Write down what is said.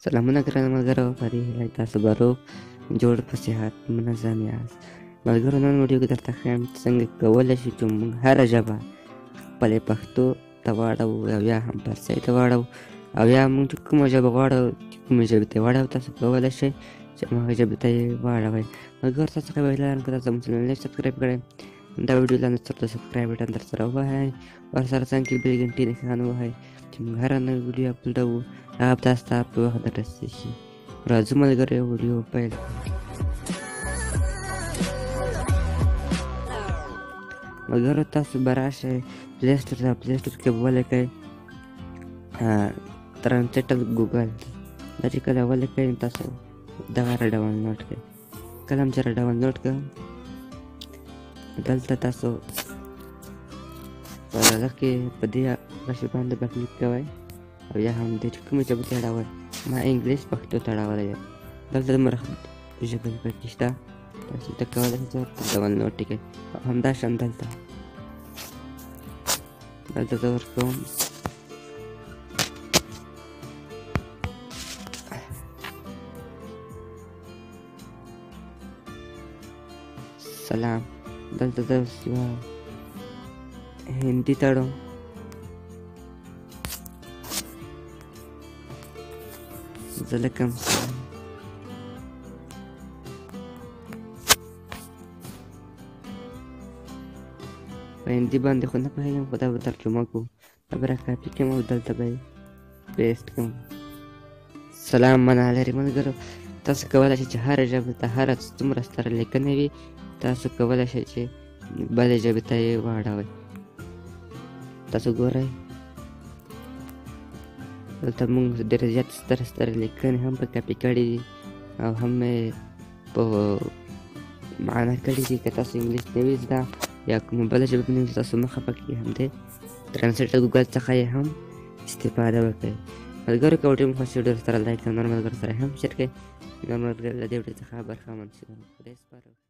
سلامونه ګرانو ملګرو، په دې هیله چې تاسو به روغ جوړ په صحت منظم یاست. ملګرو، نن ویډیو کې درته ښیم چې څنګه کولی شو چې موږ هره ژبه خپلې پښتو ته واړوو او یا هم فارسۍ ته واړوو، او یا موږ چې کومه ژبه غواړو چې کومې ژبې ته واړوو، تاسو کولی شئ چې هماغې ژبې ته یې واړوئ. ملګرو، تاسو څخه به هیله لرم که تاسو زموږ چینل سبسکرایب کړئ، دا ویډیو لاندې څه د سبسکرایب بټن در سره ووهئ، ورسره څنګ کې بل ګنټې نښان ووهئ چې موږ هره نوې ویډیو اپلوډوو هغه به تاسو ته په وخت در رسېږي. راځو ملګرو، ویډیو پیل کړو. ملګرو، تاسو به راشئ پلی سټور ته، پلی سټور کې به ولیکئ ترانسلیټر ګوګل. دا چې کله ولیکئ تاسو دغه را ډاونلوډ کړئ. کله هم چې را ډاونلوډ کړئ، دلته تاسو په هغه کې په دې غشي باندې به کلیک کوئ، او یا هم دې چې کومې ژبې ته اړوئ. ما انګلیس پښتو ته اړولی دی. دلته دومره ژبې پکې شته، تاسو ته کولی شئ چې ورته ډاونلوډ کړئ. او همدا شان دلته زه ورکوم سلام. دلته زه اوس یوه هندي تړم. زه لیکم سلام. په هندي باندې خو نه پوهېږم، خو دا به ترجمه کوو. دا به راکاپي کړم او دلته به یې پیسټ کړم. سلام منه لري. ملګرو، تاسو کولی شئ چې هره ژبه ته هره څومره ستره لیکنه وي، تاسو کولی شئ چې بلې ژبې ته یې واړوئ. تاسو ګورئ دلته موږ ډېرې زیاتې سترې سترې لیکنې هم په کاپي کړې دي او هم یې په معنا کړې دي. که تاسو انګلیس نه وي زده یا کومه بله ژبه نه وي، تاسو مه خفه کېږئ، همدې ترانسلیټر ګوګل څخه یې هم استفاده وکړئ. ملګرو، که ویډیو مو خوښ شي، ډېر سره لایک او نور ملګرو سره هم شیر کړئ. نور ملګري له دې ویډیو څخه برخمن شي. خدای سپاره.